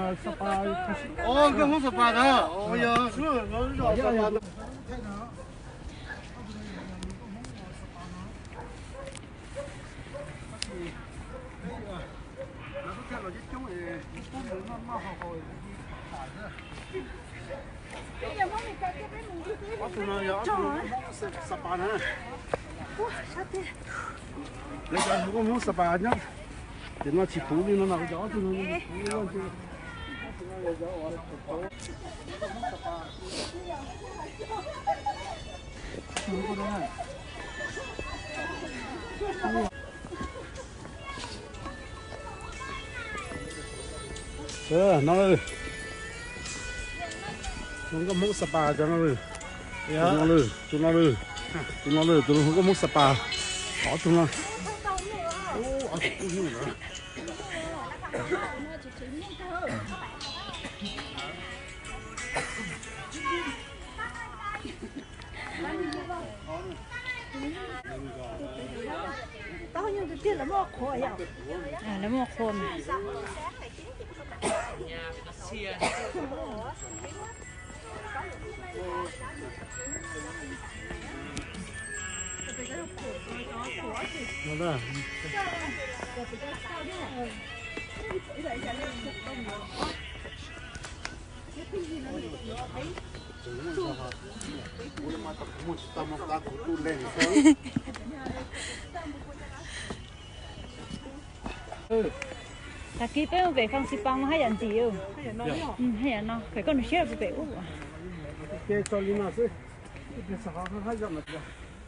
Nkauj Hmoob Xab Pas ntag. Ob tug no yog ob tug Hmoob Xab Pas na. Lawv cov Hmoob Xab Pas nyob tim no tsis puv li no mas cov ob tug no puv li. No, nkauj Hmoob Xab Pas cov no. Tus no lawm, tus no lawm, tus no lawm, tus no nkauj Hmoob Xab Pas. Ob tug no. Lawv muaj qhua mas. Tag kis peb mus pem Fas Xis Pas mas haj yam ntxim. Haj yam no, pem koj nus siab pem ub. Lub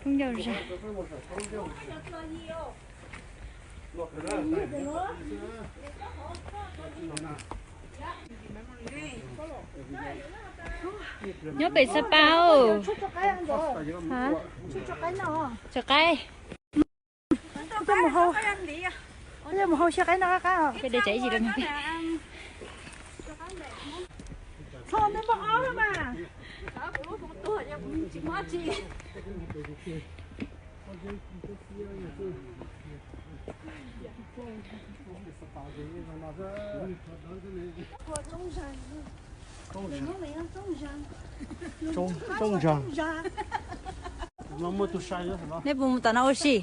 ncauj zag. Nyob pem Xab Pas. Tso qaib. Mus hau siab qaib no qab qab. Peb de tsam ib tsis rau. Roob zag. Neb puas mus tom no ua si?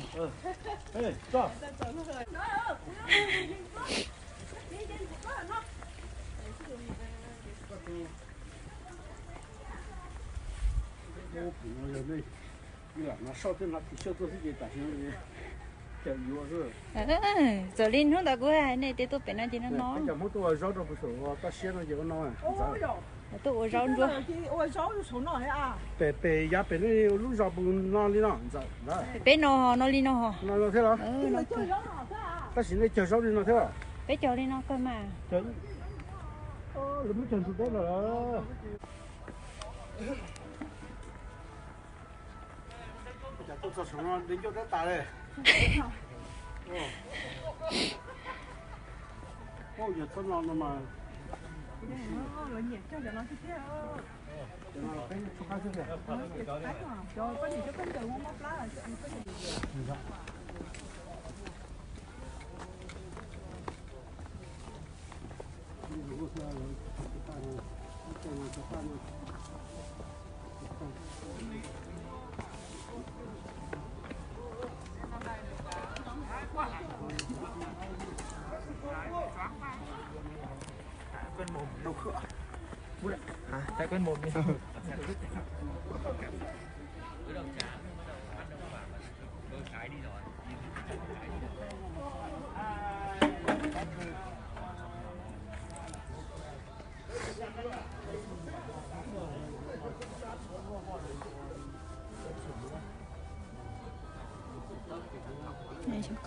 Txawm li hnub ntawd kuv hais nej tias tuaj pem no ces no no. Cov Hmoob tuaj ua zaub rau pem saum toj siab no ces ua no. Tuaj ua zaub nruab. Pem, pem yav pem nej lub zos puas no li no ntxawm? Peb no ho, no li no ho. No thiab los? Tab sis nej cog zaub li no thiab? Peb cog li no kawg mas. Lawv muab cog ntug deb no lawm. Cas tuaj txog saum no de ncauj dab tas li. Yog txhob no no mas.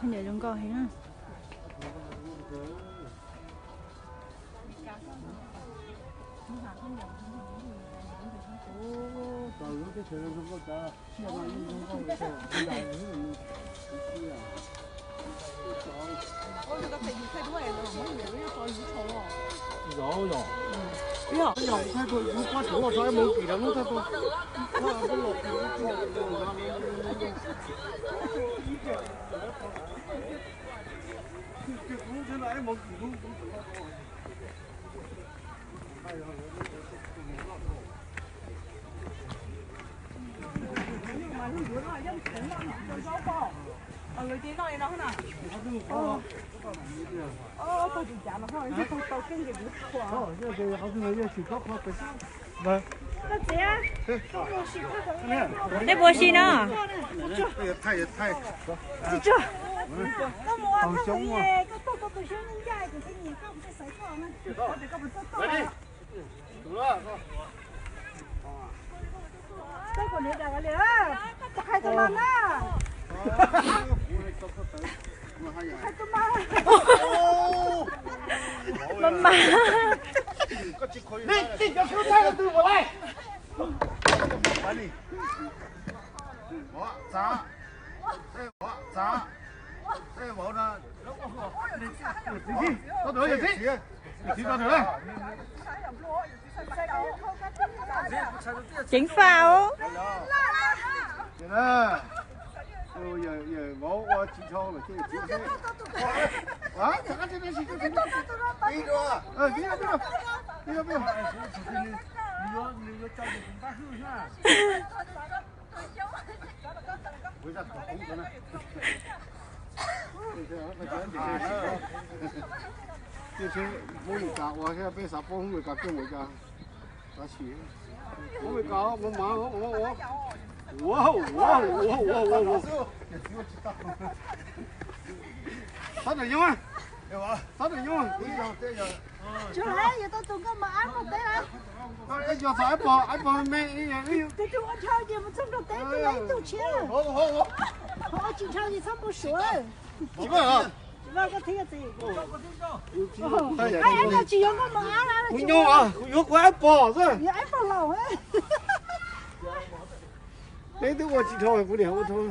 Khaub ncaws zoo nkauj heev na. Neb puas si no? Mas mas. Ceev faj os. Yawm vauv ua tsis dhau lawm ces Poob Mes Kas ua thiab peb xav poob Mes Kas keej Mes Kas. Tab sis poob Mes Kas ua mas ua ua ua ua ua ua. Xab Daim Yob, Xab Daim Yob. Tsuas yog tau tus nkauj mas ab mus teb lawm. Yog txog ab pog, ab pog me. Tus tus ua dhau ces mus txog nrog teb tus ib tug tshiab. Ho tsis dhau ces txhob mus suav. Tsis vaj koj thiab txiv. Ab no tsis yuav nkauj mas ab. Kuv nyob, kuv yuav kuv ab pog xwb. Yuav ab pog laus. Neb twb ua tsis dhau kuv niam ua dhau.